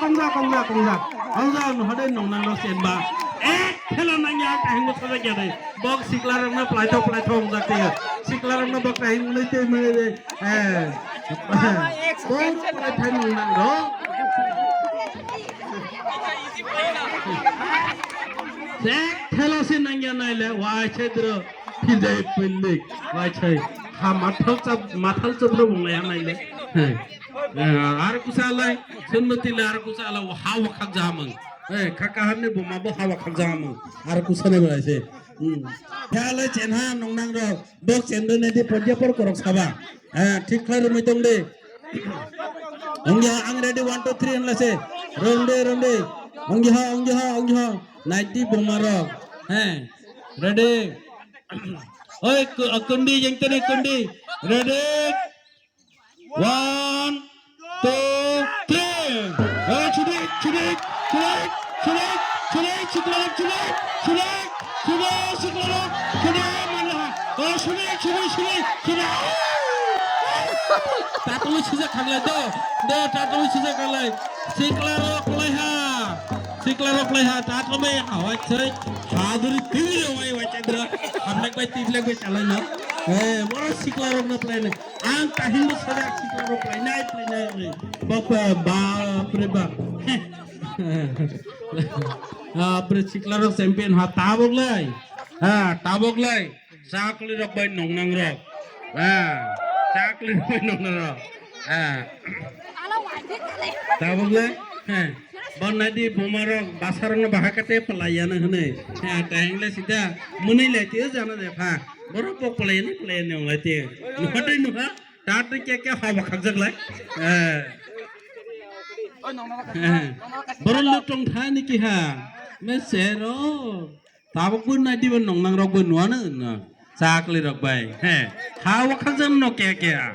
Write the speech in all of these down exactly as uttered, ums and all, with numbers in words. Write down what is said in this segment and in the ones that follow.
kongjak, kongjak, kongjak, kongjak. Kongjak, no hade nongnang no senba. Ek thela nangya, kahing bo sajak ya dai. Bok sikla rokno plaithok, plaithok wngjak tei. Sikla rokno bok kahing wnwi tei mwnwi dai. Eh. Bok plaithai nongnang ro. Ek thela se nangya naile, wai chai dro. Philde, philde. Wai chai. Ha mathal chap, mathal chap ro bung ya naile. He. Eh, ar kusa lai, sunno tile ar kusa lai, ha wakhak jamang. Eh, kaka hanne buma bo ha wakhak jamang. Ar kusa ne belai se. Hmm. Khe lai chen ha nongnang ro. Bok chen do ne di podya por korok saba. Eh, thik khlai romwi tong de. Ongya ang ready, one, two, three hwnla se. Ronde, ronde. Ongya ha, ongya ha, ongya ha. Naidi buma rok. He. Ready. Oi, ku-, kundi, jeng tene kundi. Ready. One, two, three. Oi, chudik, chudik, chudik, chudik, chudik, chudik, chudik, chudik, chudik, chudik, mane ha. Oi, chudik, chudik, chudik, chudik. Tatwi sijak khaglai do, do, tatwi sijak khaglai. Sikla rok lai ha. Sikla rok lai ha, tatwi bai ha, oi, chai. Haduri tiri oi, oi, chandra. Hamlek bai, tiblek bai, chalai na. Eh, moro sikla rok na play na. Ang kahimbo sada sikla rok play nai, play nai, play. Bapa, bap re bap. Bap re sikla rok champion ha, tabok lai. Ha, tabok lai. Chakli rok bai nongnang rok. Ha, chakli rok bai nongnang rok. Ha. Tabok lai. Ha. Bon nadi buma rok basa rok no bahai kate palai ya na hwnwi. Ha, tahing le sida mwnwi lai tio jana de pha. Borok bo palai ni palai ni ong lai tio. Nuha dai nuha. Tat ke ke ha ba khakjak lai. Eh. Eh. Borok le tong tha ni ki ha. Me sero. Tabok bo nai dibo nongnang rok bo nuano no. Chakli rok bai. He. Ha wa khakjak no ke ke ha.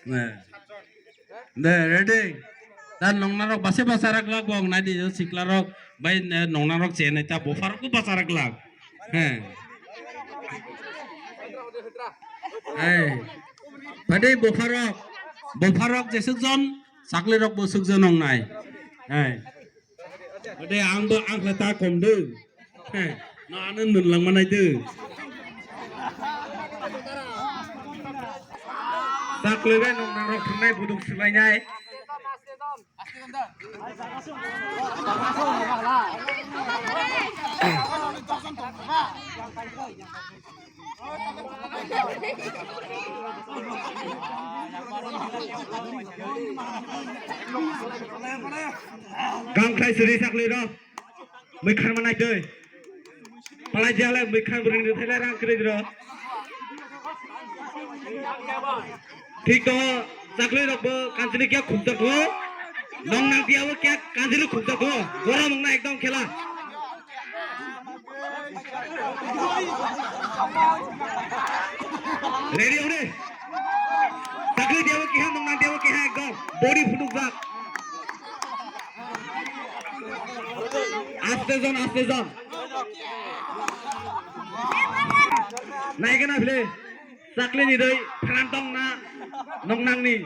Ne. De, ready. Ta nongnarok base basa rak lak bong nai di sikla rok bai, eh, nongnarok chenai ta bopha rok basa rak lak. He. Ei. Padai bopha rok. Bopha rok jesuk jon, sakli rok bo suk jon nongnai. Ei. Ode ang bo ang khe ta kom de. He, no ano nung lang manai de. Sakle bai nung nang rok thangnai buduk swbainai. Gangkhai suri sakli rok. Mui khan manai twi. Palai jale mui khan bring de thele rang kri dro. Thik to, chakli rok bo kanchili kya khukjak ko. Nong nang tiya bo kya kanchili khukjak ko. Gorom wng na ekdom khela. Ready ore. Chakli tiya bo keha, nong nang tiya bo keha ekdom. Body phunukjak. Aste jon, aste jon. Naikhe na phile, chakli ni doi pheran tong na nong nang ni.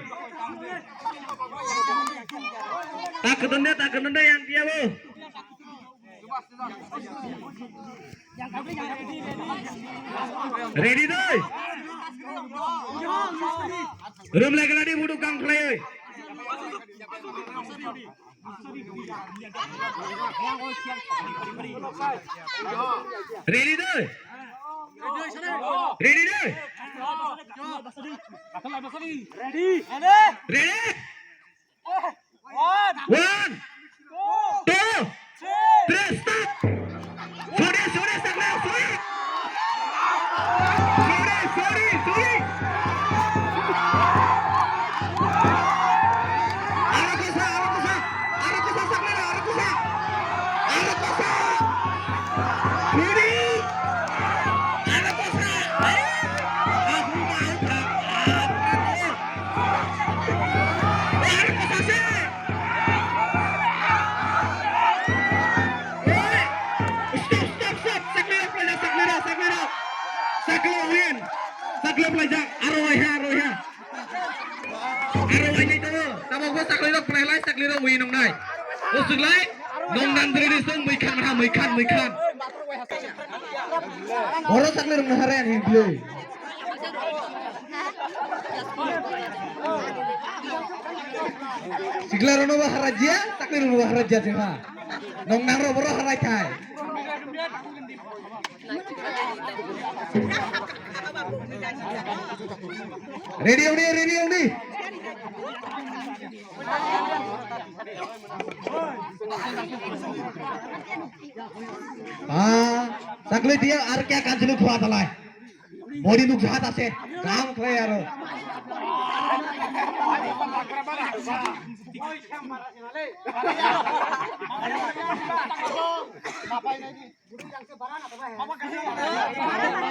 Ta khudun de, ta khudun de, yang dia bo. Ready doi. Rum lagi lagi buduk kang khlai oi. Ready doi. Ready doi. Ready. Ready. One, two, three, stop. Sorry, sorry, sakla, sorry. Sorry, sorry, sorry. Aro kosa, aro kosa, aro kosa, Usuklai, nong nang diri song mui khan ha, mui khan, mui khan. Oro sakni rung nahare ani blue. Sikla rono ba harajia, sakni rono ba harajia sing ha. Nong nang ro boro harai thai. Ready, ready, ready, ready. Ah, sakle dia ar kya kanjulu khwa dalai. Body nuk jahat ase, jam khlai aro.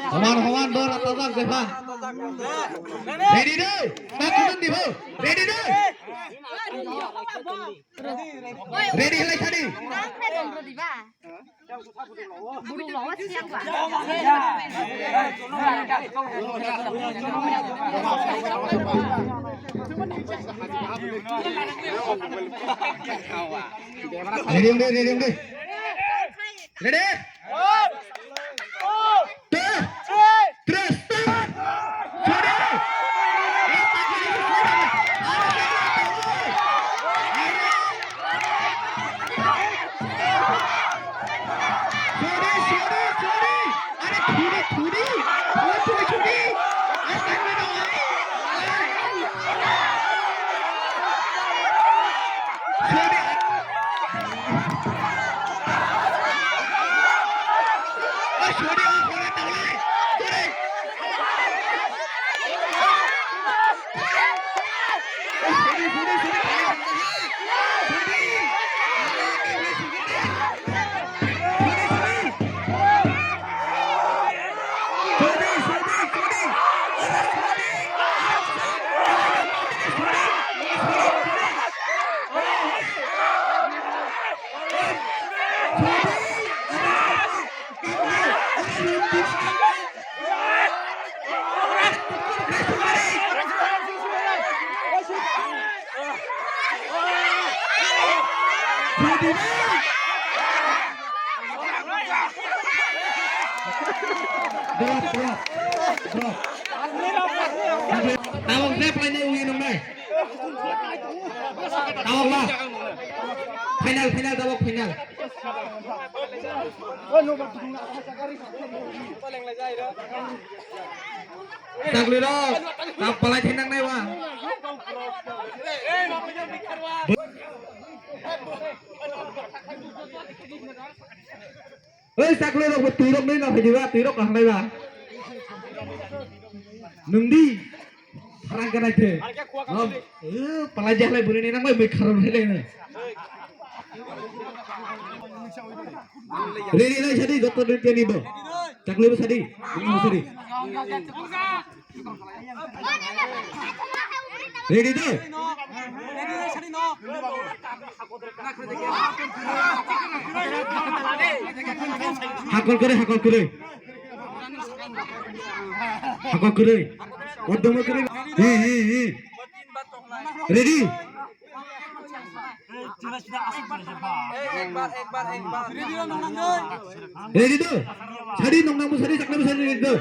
Homan, homan, dor, atajak, Jefa. Ready de? Tak kutung di, bo. Ready de? Ready, helai thani. Ready, ready, ready, ready. Ready? Two, three, start! Sorry! Sorry, sorry, sorry! Are thudi, thudi! Are thudi, thudi! Are thudi, thudi! Sorry! Drop, drop, drop. Tabok je pelainai uni nungnai. Tabok ba. Final, final, tabok final. Chakli rok, tap palai thai nang nai ba. Oi, chakli rok bo twi rok nai na phai di ba, twi rok kaham nai ba. Nung di. Harang kana khe. Nom. Eh, palai jahlai buni ni nang bai mui kharon helai na. Ready lai sadi, doktor ni teni bo. Chakli bo sadi. Ini bo sadi. Ready do? Hakol kore, hakol kore. Hakol kore. Odom kore. Hi, hi, hi. Ready? Ready do? Sadi nong nang sadi, chakna sadi, ready do?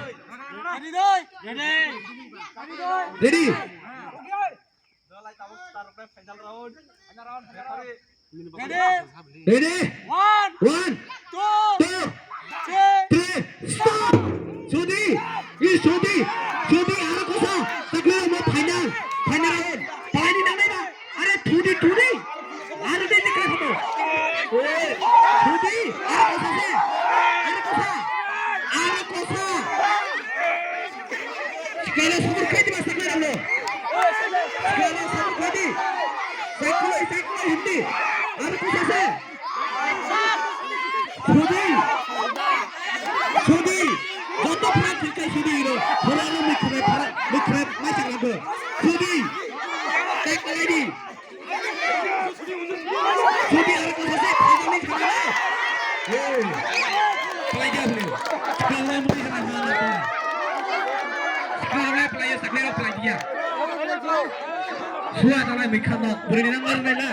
Ready? Ready? One, two, three, stop! Sudi! I sudi! Sudi, aro kosa! Chakli mo final! Final round! Palai ni nang nai ba! Are thudi, thudi! Aro de de kra khamo! Sudi! Aro kosa se! Aro kosa! Aro kosa! Kala sabur khai di ba sakna ralo. Kala sabur khai di. Sakna, sakna hindi. Aro kosa se. Sudi. Sudi. Joto pran thik khai sudi iro. Hora no mikre, mikre, mai sakna do. Sudi. Tak lagi. Sudi aro kosa se, phaijani thangna. Hey. Palai dia bini. Palai mui hana hana. Palai palai sakle palai dia. Sua talai mikha no. Buri ni nang ngai na.